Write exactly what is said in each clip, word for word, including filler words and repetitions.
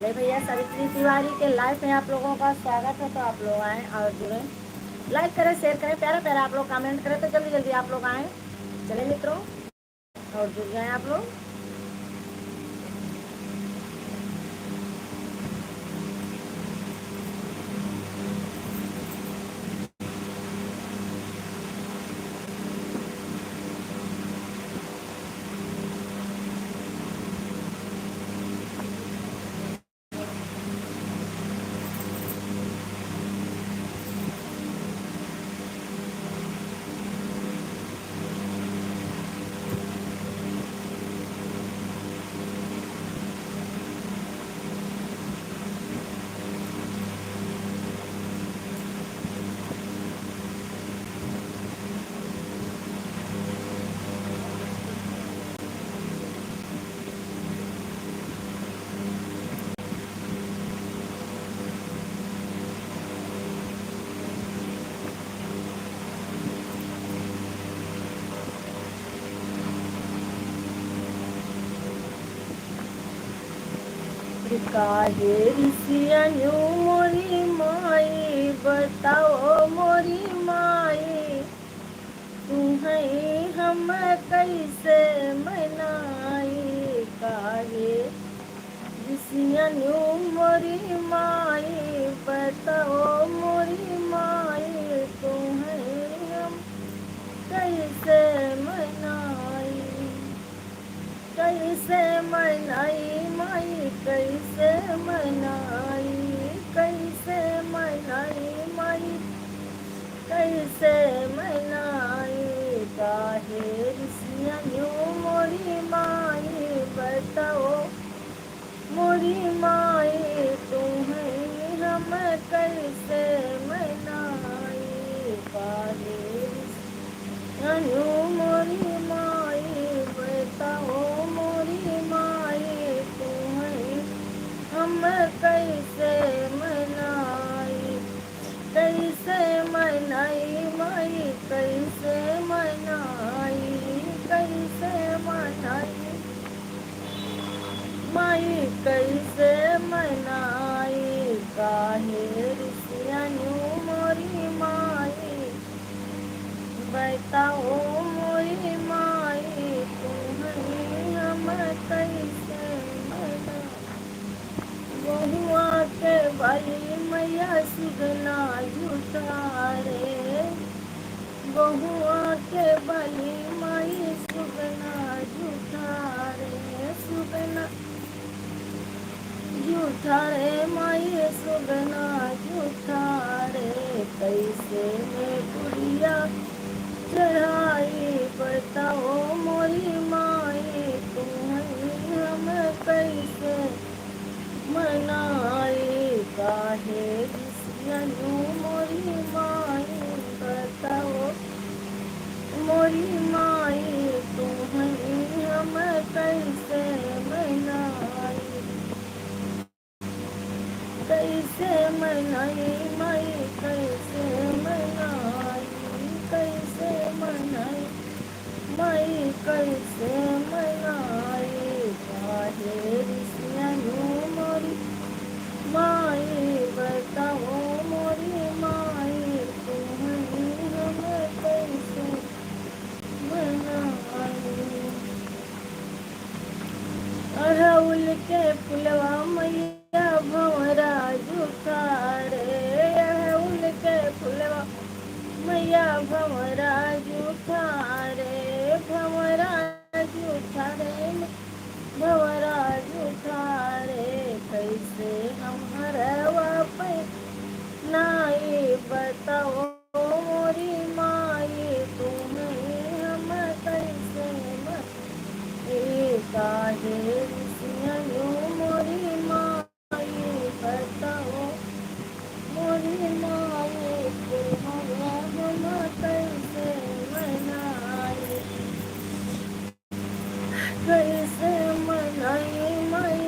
ले भैया, सावित्री तिवारी के live में आप लोगों का स्वागत है, तो आप लोग आएँ और जुड़ें, like करें, share करें, प्यारा प्यारा आप लोग comment करें, तो जल्दी जल्दी आप लोग आएँ। चले मित्रों, और जुड़ जाएँ आप लोग। काहे रिसियानु मोरी माई, बताओ मोरी माई, तुहई हम कैसे मनाई? काहे रिसियानु मोरी माई, बताओ मोरी माई, तुहई हम कैसे मनाई? कैसे मनाई माई, कैसे मनाई, कैसे मनाई माई, कैसे मनाई? काहे रिसियानु मोरी माई, बताओ मोरी माई, तुहई हम कैसे मनाई? काहे रिसियानु मोरी माई, बताओ मोरी माई, तुहई हम कैसे मनाई? कैसे मनाई माई, कैसे मनाई, कैसे मनाई माई, कैसे मनाई? काहे रिसियानु मोरी माई, बताओ मोरी माई, तुहई हम कैसे मनाई? गहुआ के बाली मैया सुगना जुठारे, गहुआ के बाली माई सुगना जुठारे, सुगना जुठारे माई सुगना जुठारे, कैसे में पुड़िया चढ़ाई बताओ मोरी माई, तुहई हम कैसे मनाई? काहे रिसियानु मोरी माई, बताओ मोरी माई, तुहई हम कैसे मनाई? कैसे मनाई माई, कैसे मनाई, कैसे मनाई माई, कैसे मनाई? काहे रिसियानु मोरी माई, बताओ मोरी माई, तुहई हम कैसे मनाई? अड़हुल के फुलवा मैया भंवरा जुठारे, अड़हुल के फुलवा मैया भंवरा जुठारे, भंवरा जुठारे, भंवरा जुठारे, कैसे हम हरवा पे नाई बताओ मोरी माई, तुहई हम कैसे मनाई? काहे रिसियानु मोरी माई, बताओ मोरी माई, तुहई हम कैसे मनाई? कैसे मनाई माई,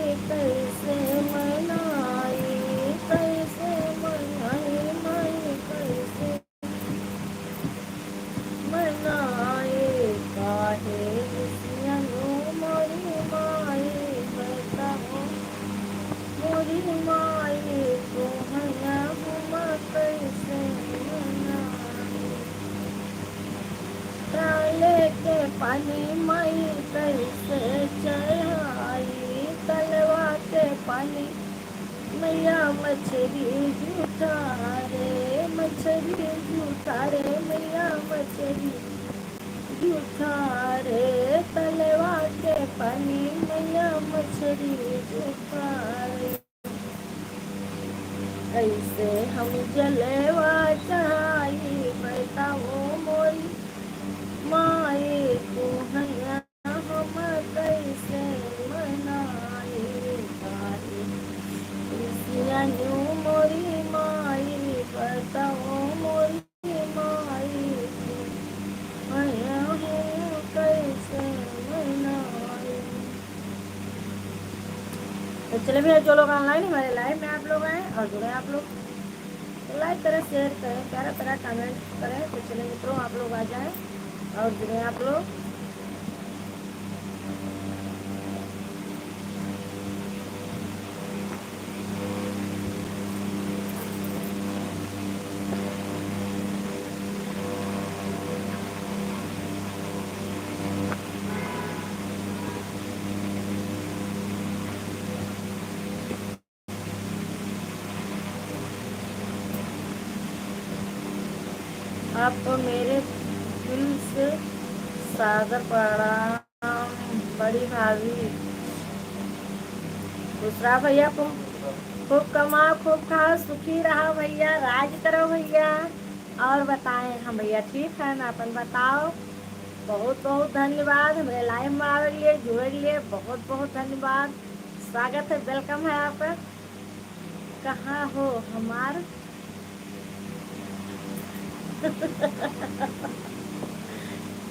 माई तोहरा हम कैसे मनाई। तले के पानी माई कैसे चढ़ाई, तलवा के पानी मैया मछरी जूठा रे, मछरी जूठा रे, मैया मछरी जूठा रे, तलवा के पानी मैया मछरी जूठा रे। कैसे हम जलवा चढ़ाई, बताओ मोरी माई तोहरा हम कैसे मनाई। काहे सियानू मोरी माई, बताओ मोरी माई, तोहरा हम कैसे मनाई। तो चलिए भैया, जो लोग online हमारे live में आप लोग आए और जुड़े आप लोग, तो like करें, share करें, प्यारा प्यारा comment करें। तो चलिए मित्रों, आप लोग आ जाएं और जुड़े आप लोग। आपको मेरे दिल से सादर प्रणाम बड़ी भाभी। दूसरा भैया, खूब, खूब कमाओ, खूब खाओ, सुखी रहा भैया, राज करो भैया। और बताएं हम भैया ठीक है ना, अपन बताओ। बहुत बहुत धन्यवाद हमरे live में आवे लिए, जुड़े लिए, बहुत बहुत धन्यवाद। स्वागत है, welcome है आपका। कहाँ हो हमार,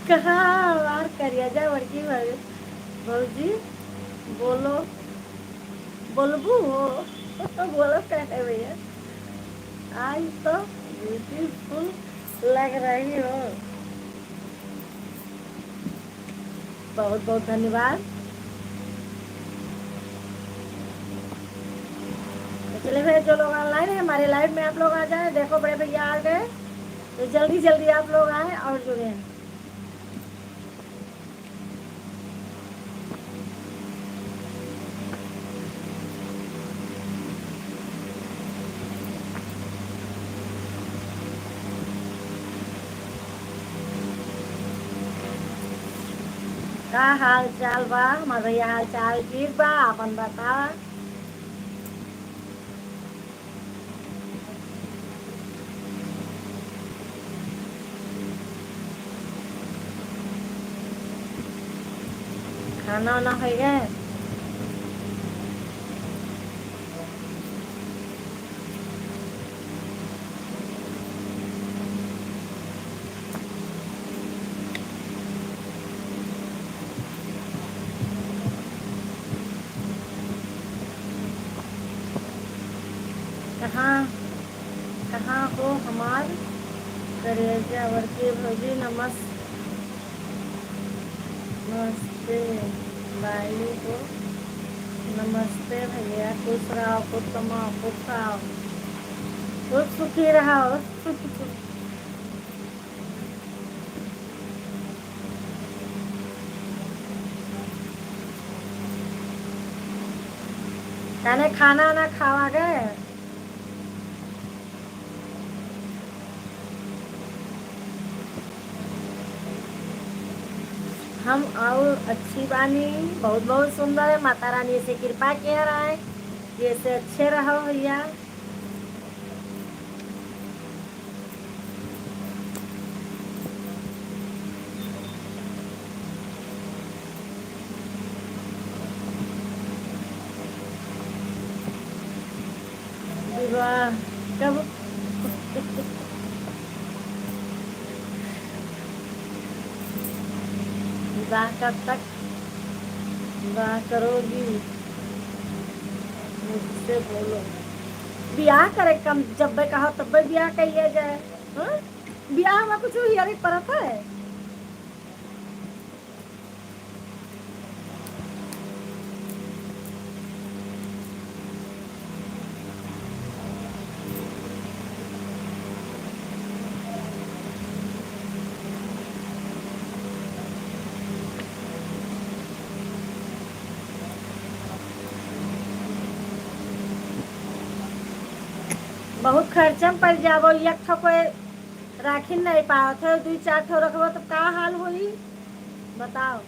कहाँ हमार करियाजा बड़की भौ-, भौजी? बोलो, बोलबू हो? बोलो कहे भैया, आज तो beautiful लग रही हो। बहुत बहुत धन्यवाद। तो चलिए भैया, जो लोग online हैं हमारे live में, आप लोग आ जाएं। देखो बड़े भैया आ गए, तो जल्दी जल्दी आप लोग आएं और जुड़ें। का हाल चाल बा हमार भैया? हाल चाल ठीक बा, आपन बतावा। खाना वाना होइ गए? कहाँ, कहाँ हो हमार करेजा बड़की भौजी? नमस-, नमस्ते बाई हो, नमस्ते भैया, खुश रहो, खूब कमाओ, खूब खाओ, खूब सुखी रहो। तने खाना ना खावा गए? हम और अच्छी बानी, बहुत बहुत सुंदर है। माता रानी से कृपा किया रहा है, ये से अच्छे रहो भैया। विवाह कब, विवाह कब तक, विवाह करोगी? मुझसे बोलो। बियाह करे कम, जब्बे कहो तब्बे बियाह कइले जाए। हाँ? बियाह में कुछ हियरी परत है? बहुत खर्चा में पड़ जाबो, एक ठो कोई राखी नहीं पावत है, दुई चार ठो रखबो तो का हाल होई, बताओ।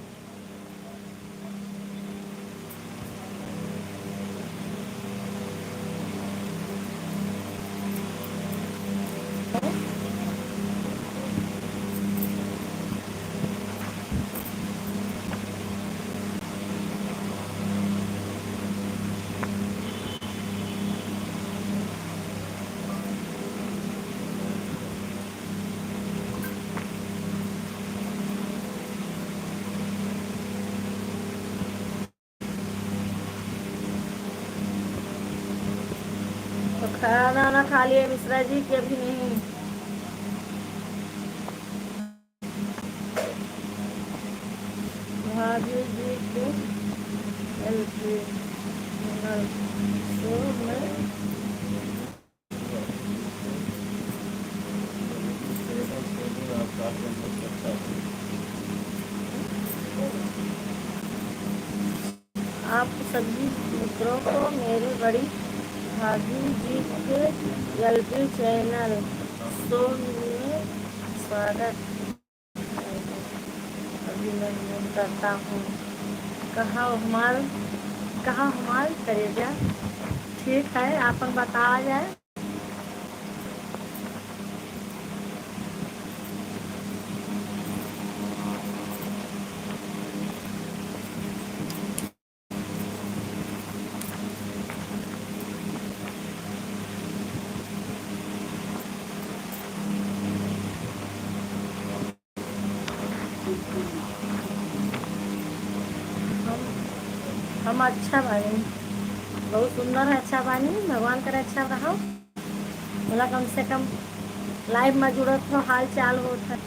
तो खाना ना खा लिए मिश्रा जी के भी नहीं। भाभी जी के एलपी शो में आप सभी मित्रों को मेरी बड़ी भाभी जी के एलपी चैनल शो में स्वागत, अभिनंदन करता हूँ। कहाँ हमार, कहाँ हमार करेजा? ठीक है, आपन बतावा जाए। हम, हम अच्छा बानी, बहुत सुंदर है, अच्छा बानी, भगवान करे अच्छा रहो। बोला कम से कम लाइव में जुड़त हो, हाल चाल होत है,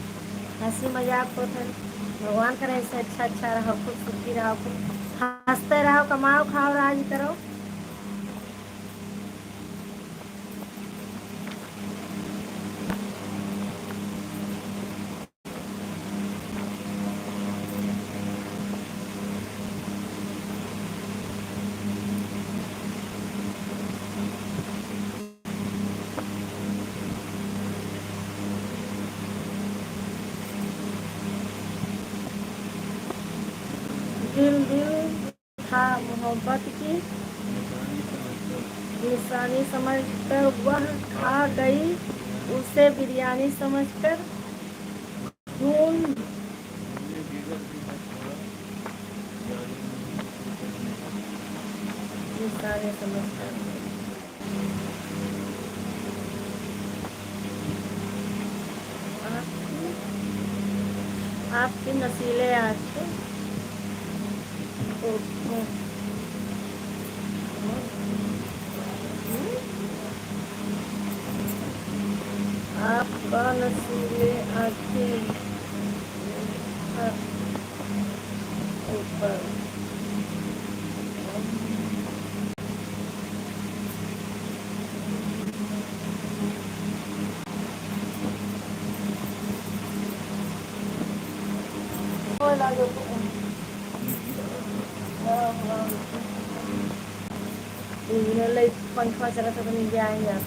हंसी मजाक होत है। भगवान करे ऐसे अच्छा अच्छा रहो, खूब सुखी रहो, खूब हंसते रहो, कमाओ खाओ राज करो। दिल दिल था मोहब्बत की निशानी समझकर, वह खा गई उसे बिरयानी समझकर। खून निशानी समझकर। आपकी, आपकी नसीले आंखें। आपका नसीले आंखें। ऊपर। पंखा चला तो नीचे आएंगे आप।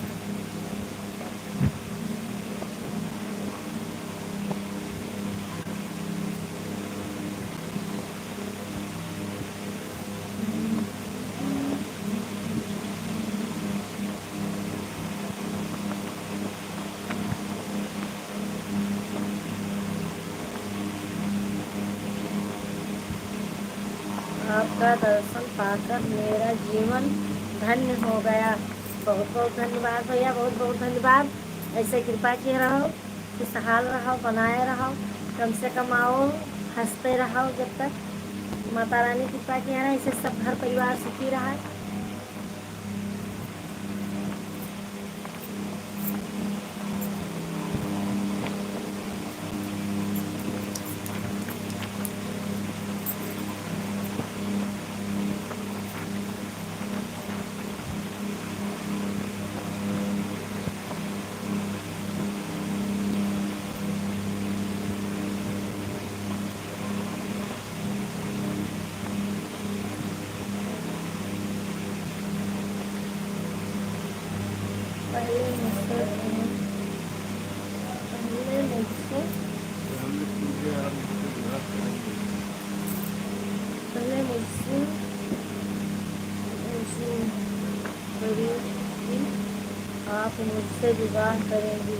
आपका दर्शन पाकर मेरा जीवन धन्य हो गया। बहुत बहुत धन्यवाद भैया, बहुत बहुत धन्यवाद। ऐसे कृपा किए रहो, खुशहाल रहो, बनाए रहो, कम से कम आओ, हंसते रहो जब तक माता रानी कृपा किए रहे, ऐसे सब घर परिवार सुखी रहा। पहले मुझसे, पहले मुझसे, पहले मुझसे, मुझे करिए कि आप मुझसे विवाह करेंगी।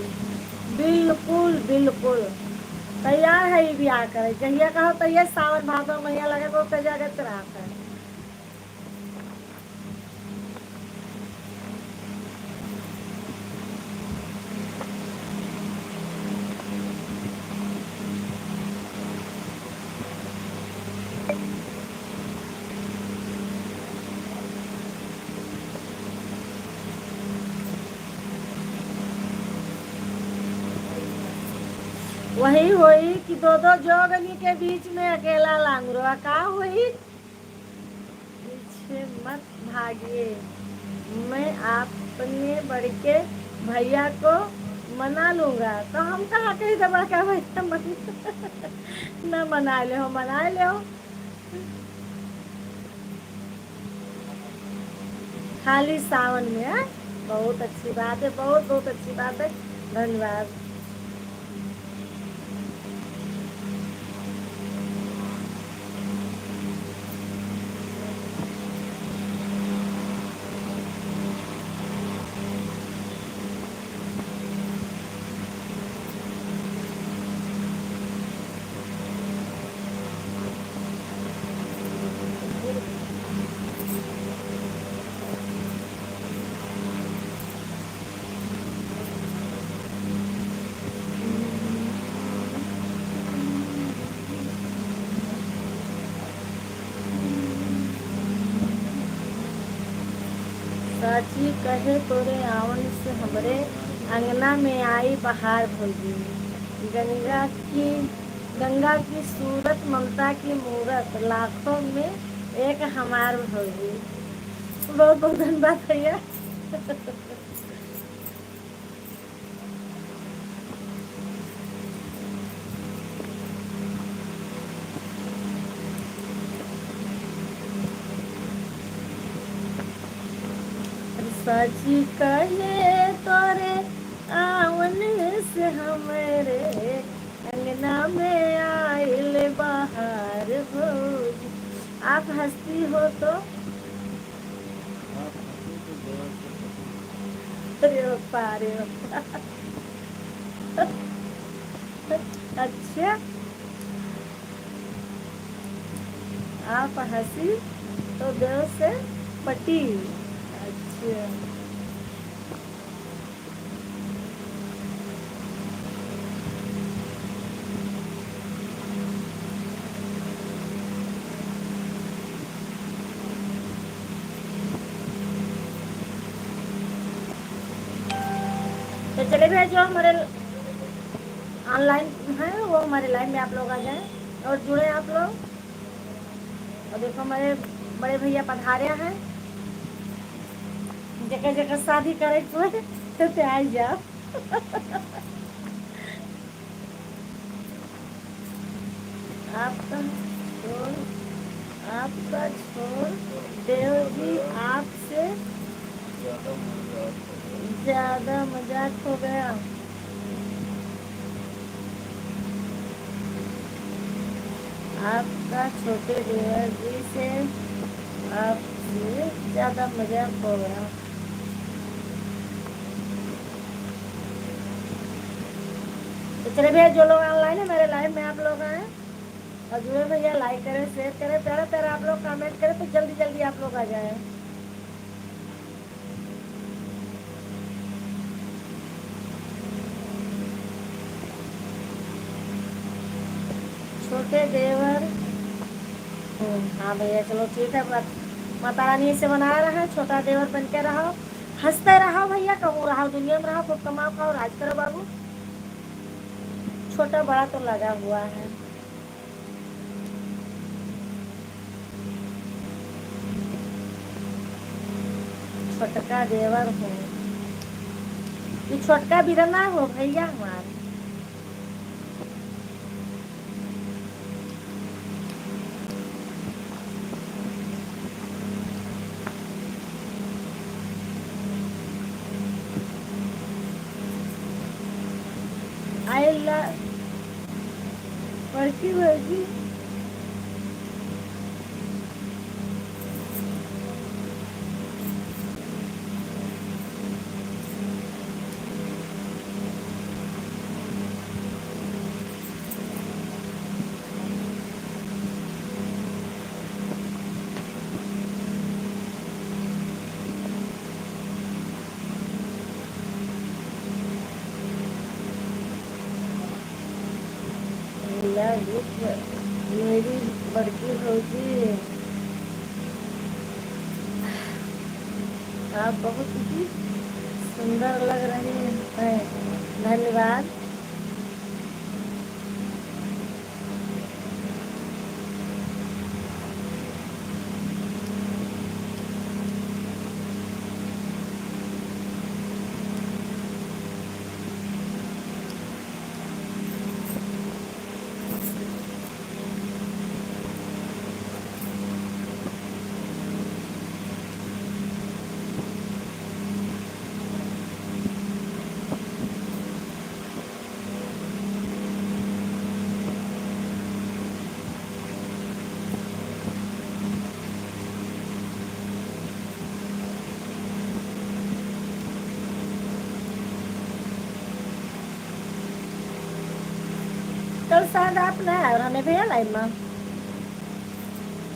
बिल्कुल, बिल्कुल। तैयार है ई बियाह करे। जहिया कहो तहिया सावन भादो महीना लगे तो तैयार रहत है। वही होई कि दो दो जोगनी के बीच में अकेला लांगुरवा का होई? पीछे मत भागिए, मैं अपने बड़के भैया को मना लूँगा। तो हम कहाँ कही थे बड़का भैया मन-, ना मना ले हो, मना ले हो। खाली सावन में, हाँ? बहुत अच्छी बात है, बहुत, बहुत अच्छी बात है। धन्यवाद। साची कहे तोरे आवन से हमरे अंगना में आई बहार भौजी। गंगा की, गंगा की सूरत, ममता की मूरत, लाखों में एक हमार भौजी। बहुत बहुत धन्यवाद भैया। साची कहे तोरे आवन से हमरे अंगना में आइल बहार भौजी। आप हंसती हो तो अरे बापा, अरे बापा। अच्छा, आप हंसी तो देव से पटी। अच्छा, तो चले भैया, जो हमारे online हैं वो हमारे live में आप लोग आ जाएं और जुड़े आप लोग। और देखो हमारे बड़े भैया पधारे हैं, जगह जगह शादी करे हुए तो ते आ जाओ। आपका छोड़, आपका छोड़ देवर जी आपसे ज्यादा मजाक हो गया। आपका छोटे देवर जी से आपसे ज्यादा मजाक हो गया। तो चले भैया, जो लोग online है मेरे live में आप लोग आए और जुड़े भैया, like करें, share करें, प्यारा प्यारा आप लोग comment करें तो जल्दी जल्दी आप लोग आ जाए। छोटे देवर, हम्म, हाँ भैया, चलो ठीक है, बस माता रानी से बना रहा है, छोटा देवर बन के रहो, हंसते रहो भैया, कहूँ रहो, दुनिया में रहो, खूब कमाओ खाओ, राज करो बाबू। छोटा बड़ा तो लगा हुआ है। छोटका देवर हो, ये छोटका बिरना हो भैया हमार। बड़की भौजी। मेरी बड़की भौजी, आप बहुत ही सुंदर लग रही हैं। धन्यवाद। कल शायद आप ना आए रहे भैया लाइव में।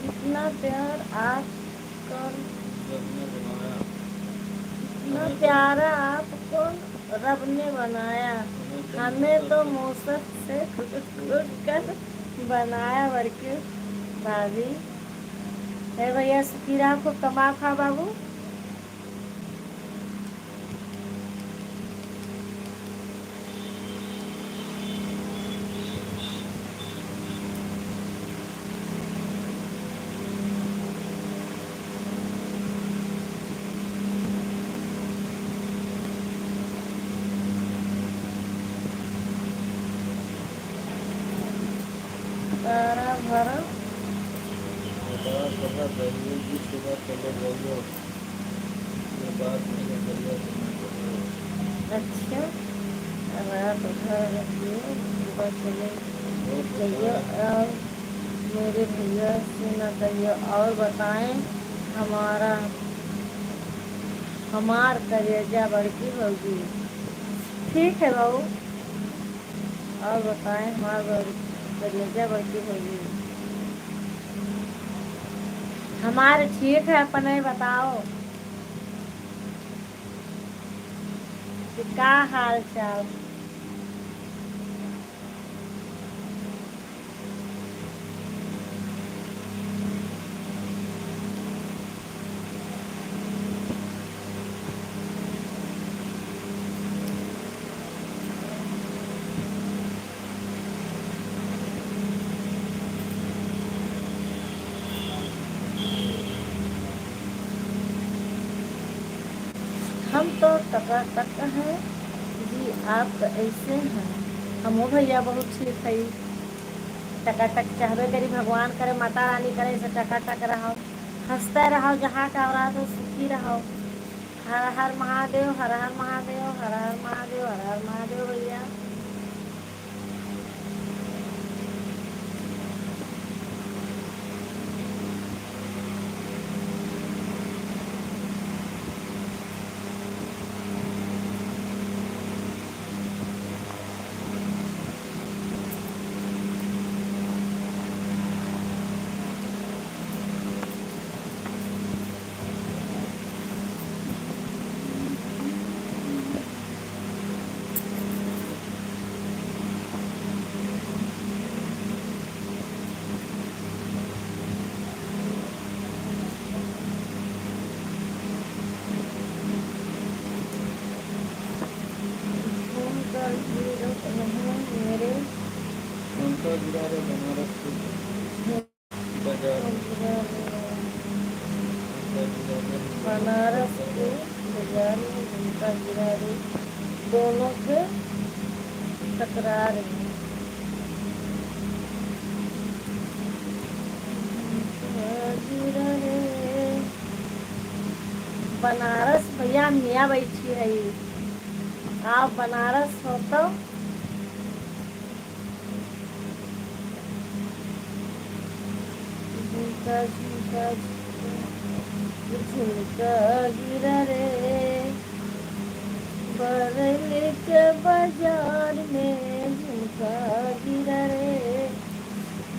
इतना प्यार आप कौन, इतना प्यारा आपको रब ने बनाया, हमें तो मूसक से कूट कूट कर बनाया बड़की भाभी। हे भैया, सुखी रहा, खूब कमा खा बाबू। तारा भरा। तारा भरा, दरिया जी सुबह चले जाइयो। अच्छा, रात भर के सुबह चले जाइयो और मेरे भैया से ना कहियो। और बताएं, हमारा, हमार करेजा बड़की भौजी। ठीक है बाबू, और बताएं, हमार बड़-, करेजा बड़की भौजी। हमार ठीक है, अपने बताओ। कि का हाल चाल? हम तो टकाटक हैं जी, आप कैसे हैं? हमहू भैया बहुत ठीक है। टकाटक चाहबे करी, भगवान करे, माता रानी करे से टकाटक रहो, हँसते रहो, जहाँ का रहो तो सुखी रहो। हर हर महादेव, हर हर महादेव, हर हर महादेव, हर हर महादेव भैया। फोन कर जीरो नहीं मेरे। उनका गिरा रे बनारस के। बनारस के बाजार में झुमका गिरा रे, दोनों के तकरार में। झुमका गिरा रे। बनारस भैया, हम हियाँ बैठी है। आप बनारस हो तो झुमका, झुमका, झुमका, झुमका गिरा रे, बरेली के बाजार में झुमका गिरा रे,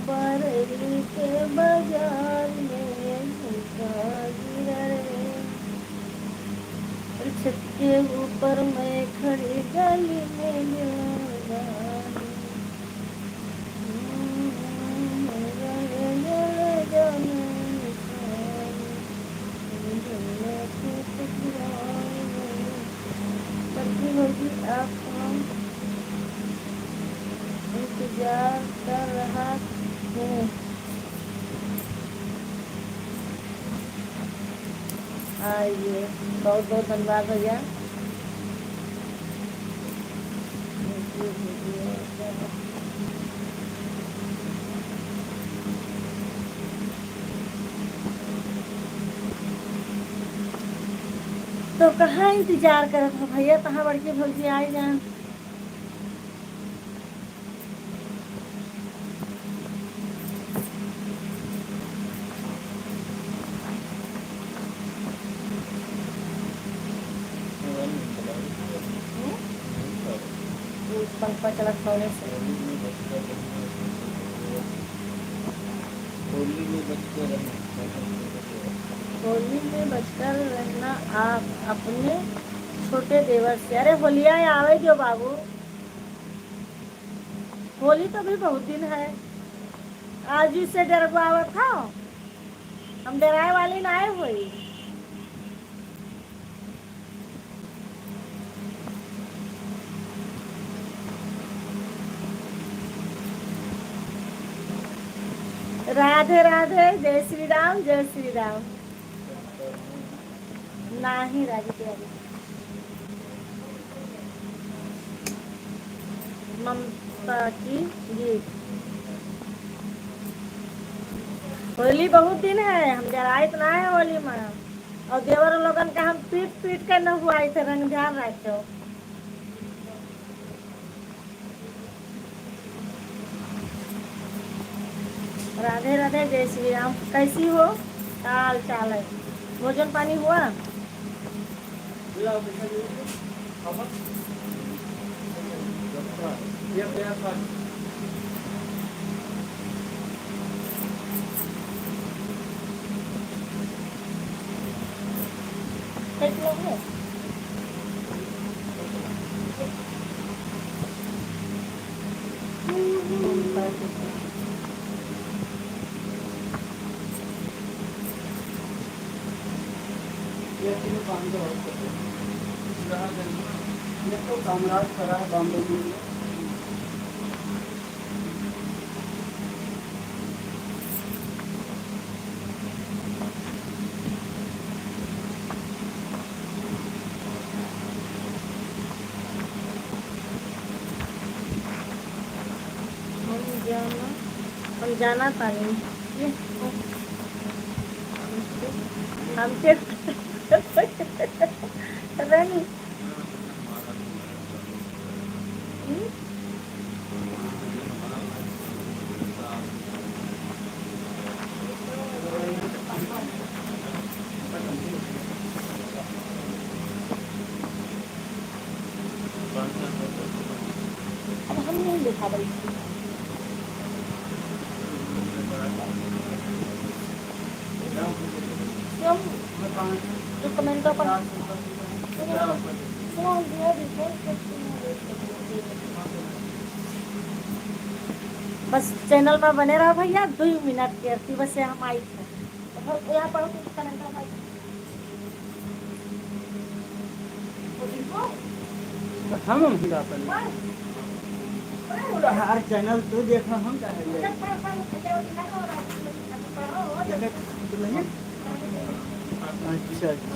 बरेली के बाजार में झुमका गिरा रे। छत के ऊपर मैं खड़ी गली में दिल लगा रे। बड़की भौजी, आप हम इंतजार कर रहा हूँ। आइए, बहुत बहुत धन्यवाद भैया। तो कहाँ इंतजार करत हो भैया, कहाँ बड़की भौजी आई जान। पंखा चला सोने से। होली में बचकर रहना आप अपने छोटे देवर से। अरे होलिया आवे जो बाबू, होली तो भी बहुत दिन है। आज ही से डरवावत हो, हम डराए वाली ना आए होई। राधे राधे, जय श्री राम, जय श्री राम। नाही राधे के आगे। ममता की गीत। होली बहुत दिन है, हम जराइत ना है होली में। और देवर लोगन का हम पीट पीट के न हुआई थे, रंग ध्यान रखो। राधे राधे, जय श्री राम। कैसी हो? का हाल चाल है? भोजन पानी हुआ? कैसे लोग हैं? ये तीन पाँच सौ और कर दो। ये तो कामराज खड़ा है बॉम्बे में। हम जाना, हम जाना तानी। ये, हम के रानी। हम्म? अब हम नहीं देखा भाई। क्यों? जो कमेंटों पर सुनो, सुनो, हम जो है request करते हैं। बस चैनल पर बने रहो भैया, दुई मिनट के अर्थी बस हम आई थे। तो यहाँ पर कुछ कमेंटों पर हम हम गा पानी। हर चैनल तो देखा हम का है। देखा तो नहीं। अच्छा, अच्छा।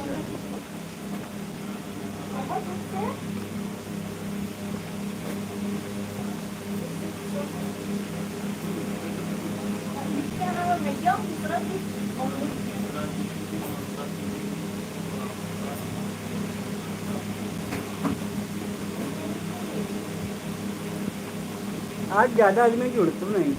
आज ज्यादा आदमी जुड़तो नहीं।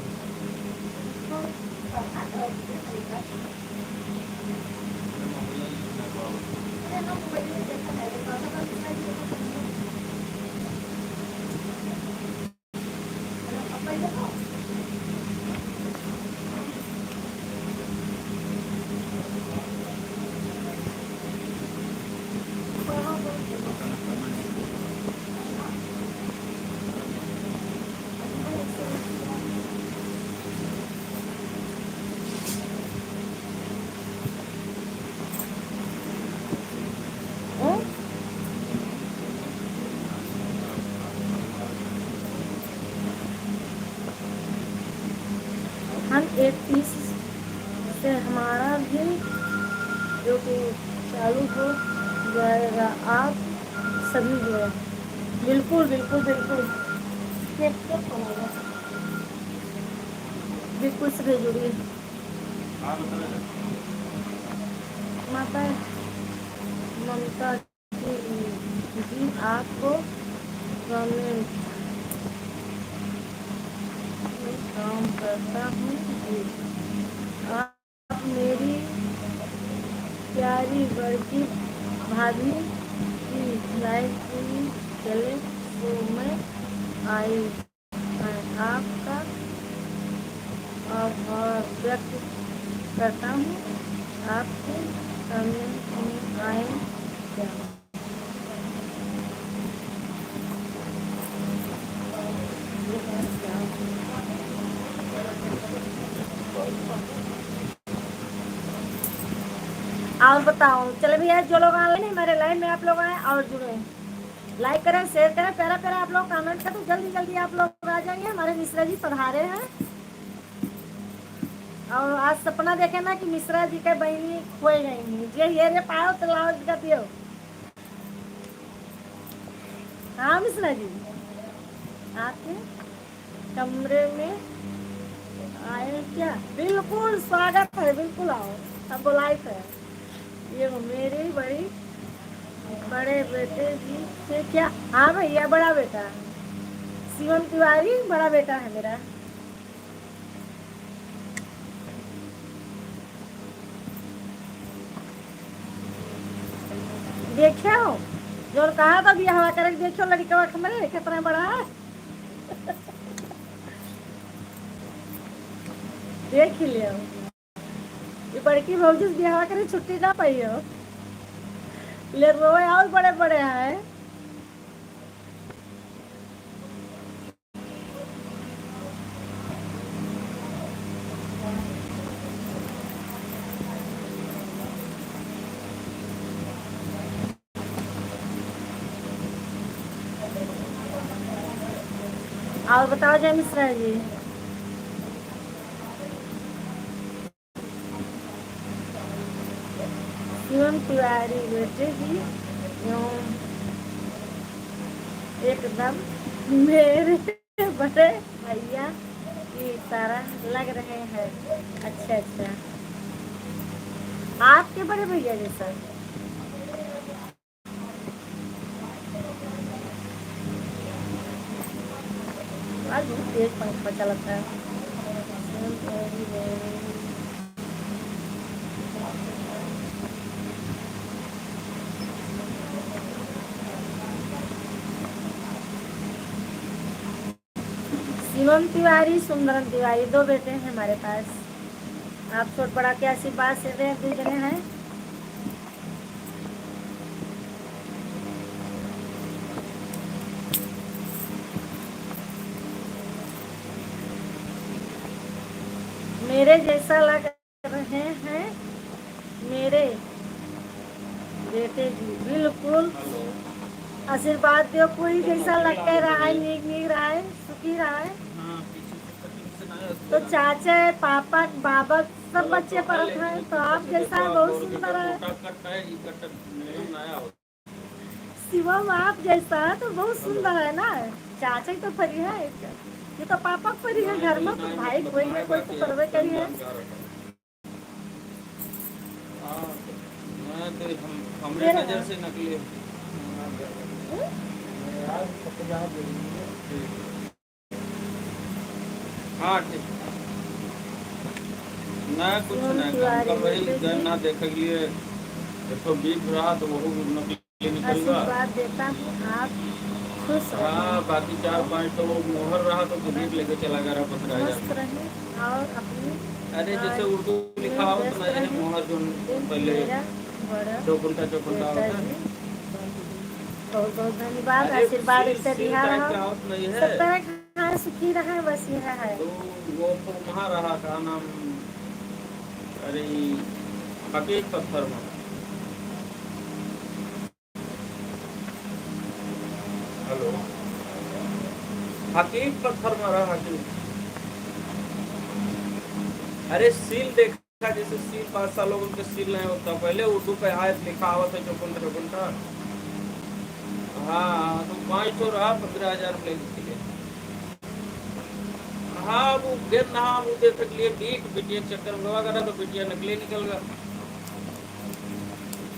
हम एक तीस से हमारा भी YouTube चालू हो जाएगा, आप सभी जुड़े। बिल्कुल, बिल्कुल, बिल्कुल। बिल्कुल सभी जुड़िए। माता ममता जी, जी, आपको कमेंट काम करता हूँ जी। आप मेरी प्यारी बड़की भाभी की लाइव की चले तो मैं आई। मैं आपका आभार व्यक्त करता हूँ। आपके कमेंट में आए क्या? और बताओ, चले भैया, जो लोग ऑनलाइन है हमारे लाइव में, आप लोग आए और जुड़े, लाइक करें, शेयर करें, प्यारा प्यारा आप लोग कमेंट करें, तो जल्दी जल्दी आप लोग आ जाएंगे। हमारे मिश्रा जी पधारे हैं और आज सपना देखे ना कि मिश्रा जी के बहनी खोए गई हैं, जे ये रे पाओ तो लाओ जी का दियो। हाँ मिश्रा जी, आपके कमरे में आए क्या? बिल्कुल स्वागत है, बिल्कुल आओ, हम बुलाए थे। ये वो मेरे बड़ी बड़े बेटे जी से क्या? हाँ भैया, बड़ा बेटा शिवम तिवारी बड़ा बेटा है मेरा। देखियो, जोन कहा था बियाहवा करे, देखियो लड़कवा हमरे कितना बड़ा है। देख ही लियो, ये बड़की भौजी से बियाहवा करे छुट्टी ना पाई हो, ले रोए और बड़े बड़े आए। और बताओ जय मिश्रा जी। शिवम तिवारी बेटे जी, यूं एकदम मेरे बड़े भैया की तरह लग रहे हैं। अच्छा, अच्छा, आपके बड़े भैया जैसा। आज बहुत तेज पंखा चलता है। शिवम तिवारी, सुंदरम तिवारी, दो बेटे हैं हमारे पास। आप छोट बड़ा के आशीर्वाद से रहे, दो जने हैं। मेरे जैसा लग रहे हैं मेरे बेटे जी, बिल्कुल। आशीर्वाद दियो, कोई जैसा लग के रहा है, नीक नीक रहा है, सुखी रहा है। तो चाचा, पापा, बाबा, सब बच्चे परत हैं, तो आप जैसा बहुत सुंदर है। शिवम, आप जैसा है तो बहुत सुंदर है ना। चाचा ही तो फरी है, ये तो पापा फरी है घर में, तो भाई कोई ना कोई तो करबे करी है। हाँ, तो मैं तो हम, हमरे नजर से नकली है। हम्म? हाँ, ठीक। ना, कुछ ना, हम कल वही गए ना देखे के लिए, एक ठो बीट रहा तो वहू नकली निकल गया। आशीर्वाद देता हूँ, आप खुश रहें। हाँ, बाकी चार पाँच ठो वो मोहर रहा तो तू बीट लेके चला गया रहा पन्द्रह हजार। मस्त रहें और अपनी अरे, जैसे उर्दू लिखा हो तो ना, यही मोहर जो पहले चौकुंठा, चौकुंठा होता है। बहुत बहुत धन्यवाद, आशीर्वाद ऐसे दिया रहो। सब तरह हाँ, सुखी रहे, बस यह है। तो वो तो वहाँ रहा, का नाम, अरे, हकीक पत्थर में। हेलो, हकीक पत्थर में रहा, हकीक। अरे, सील देख जैसे सील बादशाह लोग उनके सील नहीं होता, पहले उर्दू पे आयत लिखा आवत है, चौकुंठा, चौकुंठा। हाँ, तो पाँच ठो रहा, पन्द्रह हजार में ले लीजिए। हाँ, वो गेंद ना, वो देख लिए बीट, बिटिया के चक्कर में गवा करा, तो बिटिया नकली निकल गया।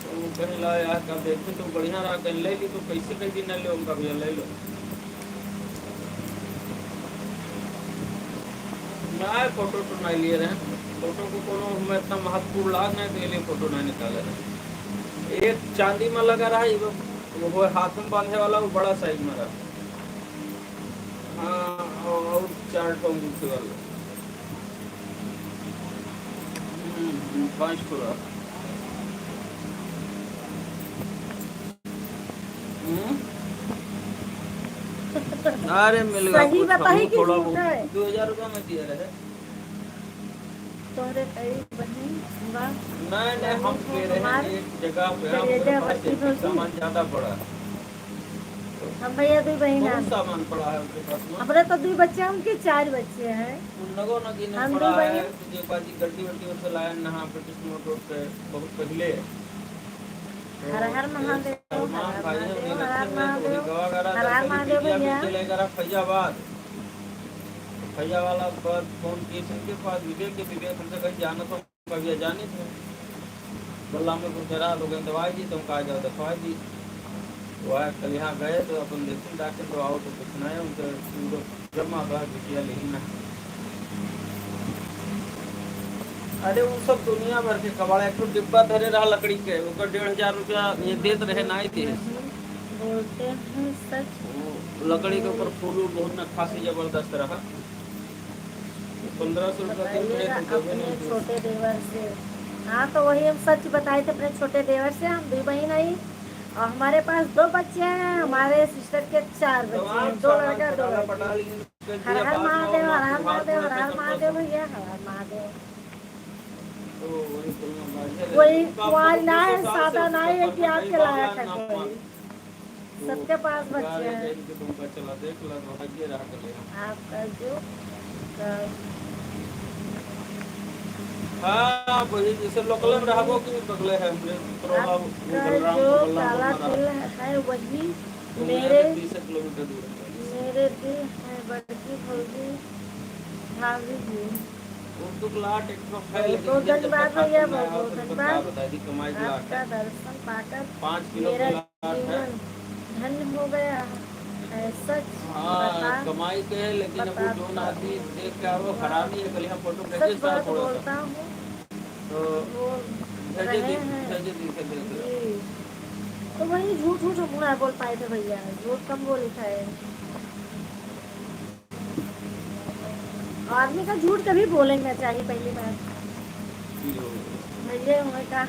तो वो कहीं ला यार, का देखते तो बढ़िया रहा, कहीं ले ली तो कैसे कह दी ना ले उनका भैया, ले लो। ना, फोटो तो नहीं लिए रहे, फोटो को कोनो हमें इतना महत्वपूर्ण लाग नहीं, तो ये लिए फोटो नहीं निकाले रहे। एक चांदी में लगा रहा, ये वो हाथ में बांधे वाला, वो बड़ा साइज में रहा। हाँ, और, और चार ठो अंगूठी वाला। हम्म, हम्म, पाँच ठो रहा। हम्म? अरे, मिल गया सही कुछ, बताई हम कि थोड़ा झूठ बहुत है? दो हजार रुपया में दिया रहे। तोहरे कई बहिन बा? नहीं, नहीं, हम कह रहे हैं, एक जगह पे हम करेजा बड़की भौजी। सामान ज्यादा पड़ा है। हम भैया दुई बहिन हैं। बहुत सामान पड़ा है उनके पास में। हमरे तो दुई बच्चे हैं, उनके चार बच्चे हैं। उन नगो नगीन हम पड़ा दुई है, बहिन। तुझे बाजी गड्डी वड्डी उठे लाया नहा पे किस्मत पे बहुत पहले। हर हर महादेव, सलमान भाई है, उन्हें रखते हैं, तो उन्हें गवा गरा हर हर दर्शन महादेव किया, भैया। बेचे लेकर फैजाबाद। फैजाबाद वाला पर फोन किए थे उनके पास, विवेक के, विवेक हमसे कहीं जाना तो भैया जानी थे। बल्ला में कुछ करा तो कहीं दवाई दी, तुम कहा जाओ दवाई दी। वो आए, कल यहाँ गए तो अपन देखी डॉक्टर तो आओ तो कुछ नहीं, उनके जमा बा बिटिया लेकिन ना। अरे, वो सब दुनिया भर के कबाड़ा, एक ठो डिब्बा धरे रहा लकड़ी के, ओकर डेढ़ हजार रुपया ये देत रहे, ना ही दे। बोलते हैं सच। वो लकड़ी के ऊपर फूल वूल बहुत नक्काशी जबरदस्त रहा। पन्द्रह सौ रुपया दिन भरे बताइएगा तो देवे अपने नहीं। छोटे देवर से। हाँ, तो वही हम सच बताए थे अपने छोटे देवर से, हम दुई बहिन आई और हमारे पास दो बच्चे हैं, हमारे सिस्टर के चार बच्चे हैं, दो लड़का, दो लड़की। हर हर महादेव, हर हर महादेव, हर हर महादेव भैया, हर हर महादेव। कोई कुंवारी ना है, सादा ना है कि आपके लायक है कोई। सबके पास बच्चे हैं। आपका जो, हाँ, वही जैसे लोकल में रहबो कि बगले है हमरे, आपका जो काला तिल है, वही मेरे, मेरे दिल है बड़की भौजी, भाभी जी। उर्दू के लाट एक ठो है, लेकिन बहुत धन्यवाद भैया, बहुत बहुत धन्यवाद। बता दी, कमाई के लाट है। आपका दर्शन पाकर पाँच किलो मेरा जीवन धन्य हो गया है सच। हाँ, कमाई के है, लेकिन अब वो जो नाती देख के आओ, हरामी है, कल हम फोटो भेजे साथ थोड़ा सा। बोलता हूँ। तो वो भेजे दी, भेजे दी, भेजे दी। जी। तो वही झूठ, झूठ हम ना बोल पाए थे भैया, झूठ कम बोले थे। आदमी का झूठ कभी बोले ना चाहिए, पहली बात। भैया हुए का,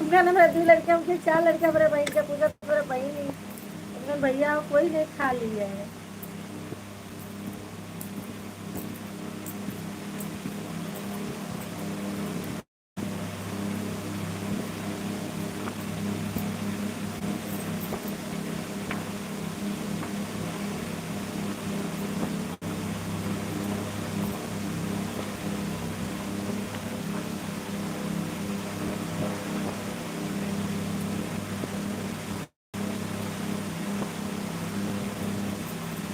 उनका ना मेरे दो लड़के, उनके चार लड़के, हमारे बहन के पूछा, तो मेरे बहन ही, उनका भैया कोई नहीं खा लिया है।